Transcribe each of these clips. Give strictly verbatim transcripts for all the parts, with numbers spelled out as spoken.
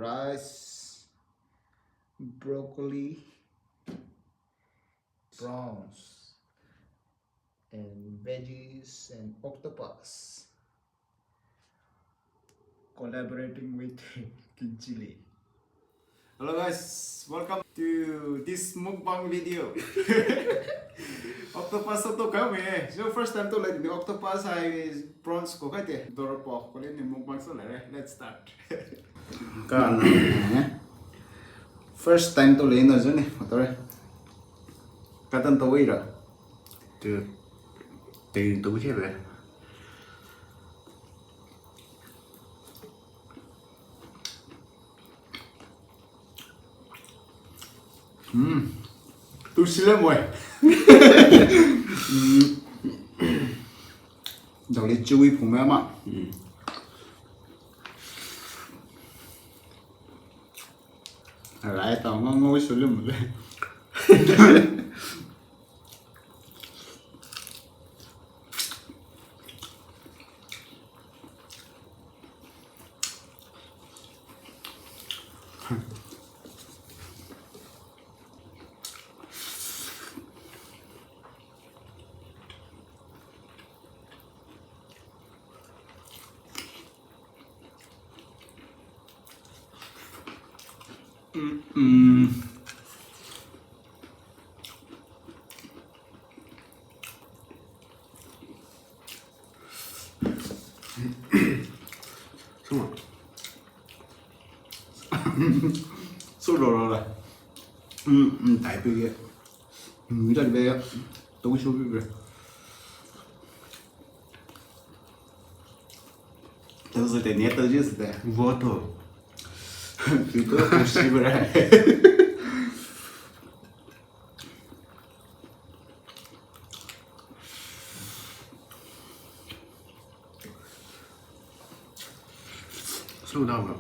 Rice, broccoli, prawns, and veggies and octopus. Collaborating with King Chili. Hello guys, welcome to this mukbang video. Octopus to kame. So first time to like the octopus, I prawns ko kate. Doropo ko le ni mukbang so le. Let's start. Ka na. First time to le no jone. Otore. Katan to wira. Tu. Te to che be. Hmm. Tu sile moi. Hmm. Dau le chewy phung ma ma. Hmm. Alright, tao ma ma wi sule mo le. Mm-mm. Suma. So lo lo la. Mm, mm, tai pe ye. Mm, jai be ye. To so be be. To so te ne to jis te. Voto. Fito ko si be. Slow down.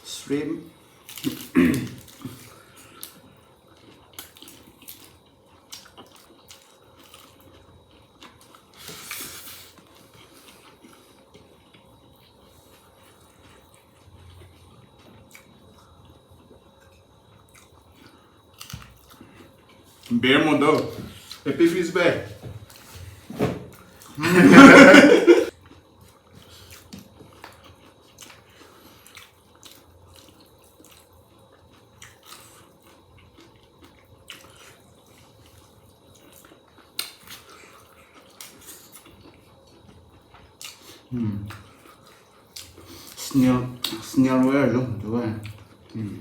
Shrimp. Bear model. Happy fish bear. Hmm. Snail, snail where lo, do I? Hmm.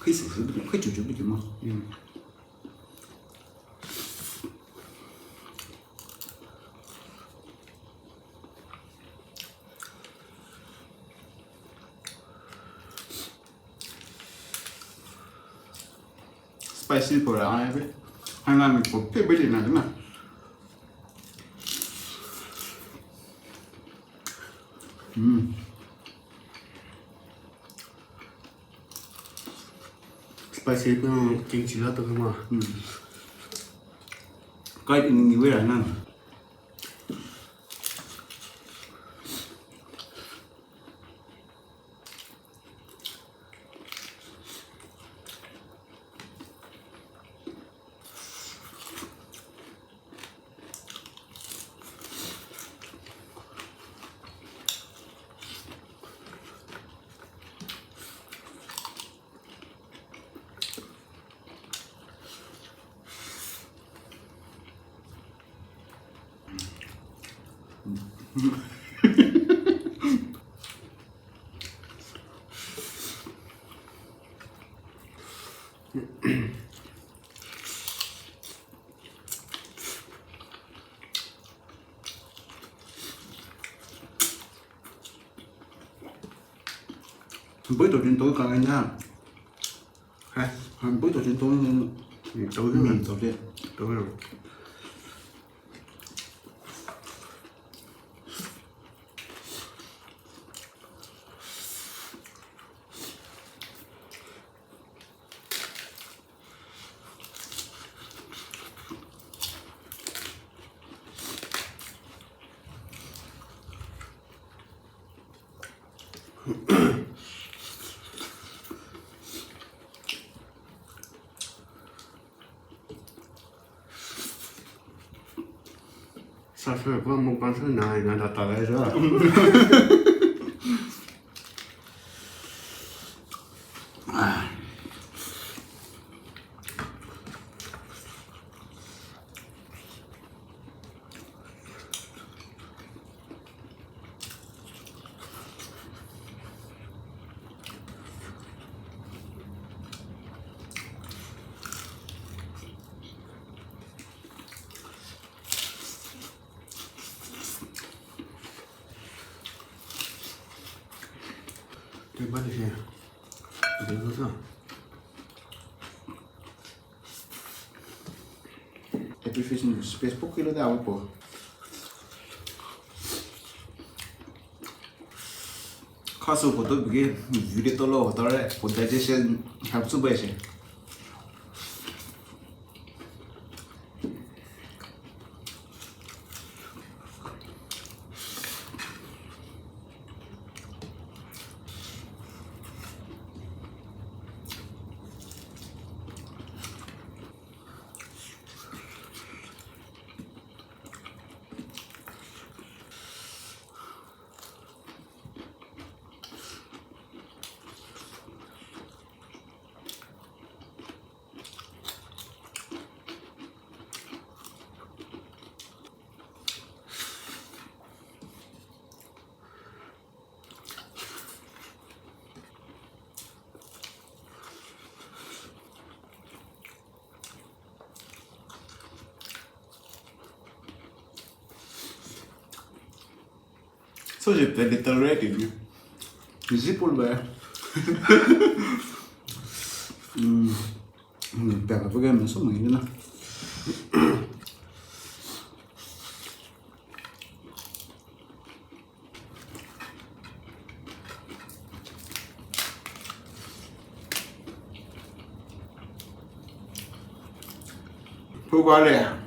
Khui su su, khui chu chu bi ma. Hmm. Spicy pora ai be. Hana mi ko pe be na na. Mm. Spicy ko kimchi la to ma. Mm. Kai ni ni we na. Bui to tin to ka na. Hah? Bui to tin to. To ni to de. To. Sa sa pa mukbang sa na na da ta lai sa. Happy fishing, space po kilo da awo po. Khaso photo bigi video tolo tore po digestion help su bai se. So je pe little red in zipul ba. Hmm. Hmm, pe pe ke me so me na. Phu ba le.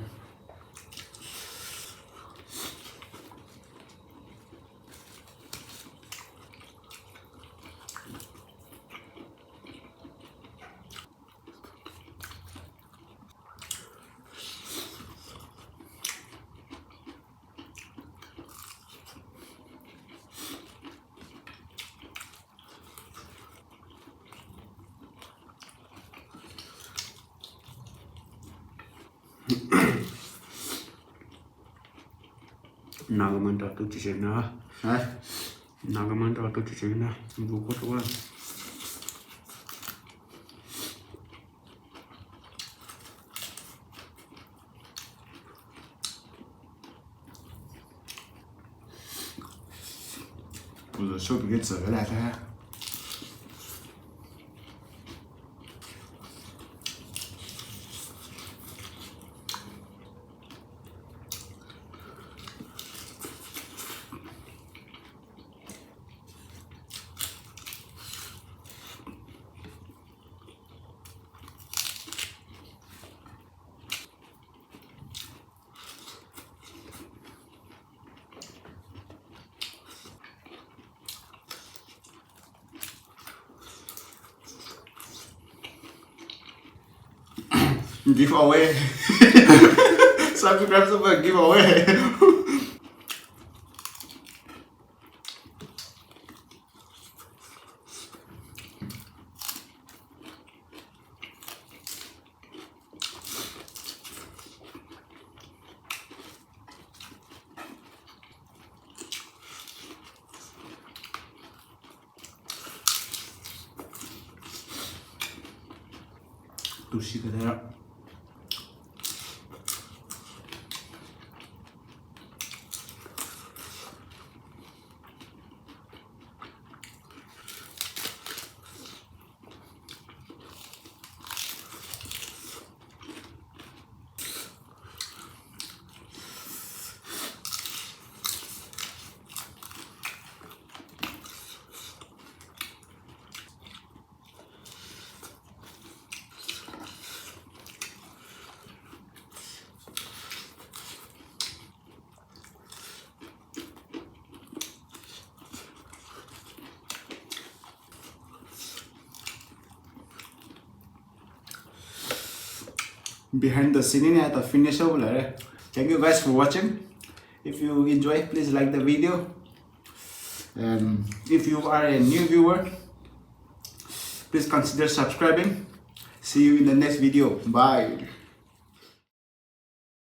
Nagaman ta tu chise na. Ha? Nagaman ta tu chise na. Buko to wa. Pulo soup gets a lot. Giveaway. Subscribe super giveaway. Tusi kada. Behind the scene ni ata finish ho la re. Thank you guys for watching. If you enjoy, please like the video. And if you are a new viewer, please consider subscribing. See you in the next video. Bye.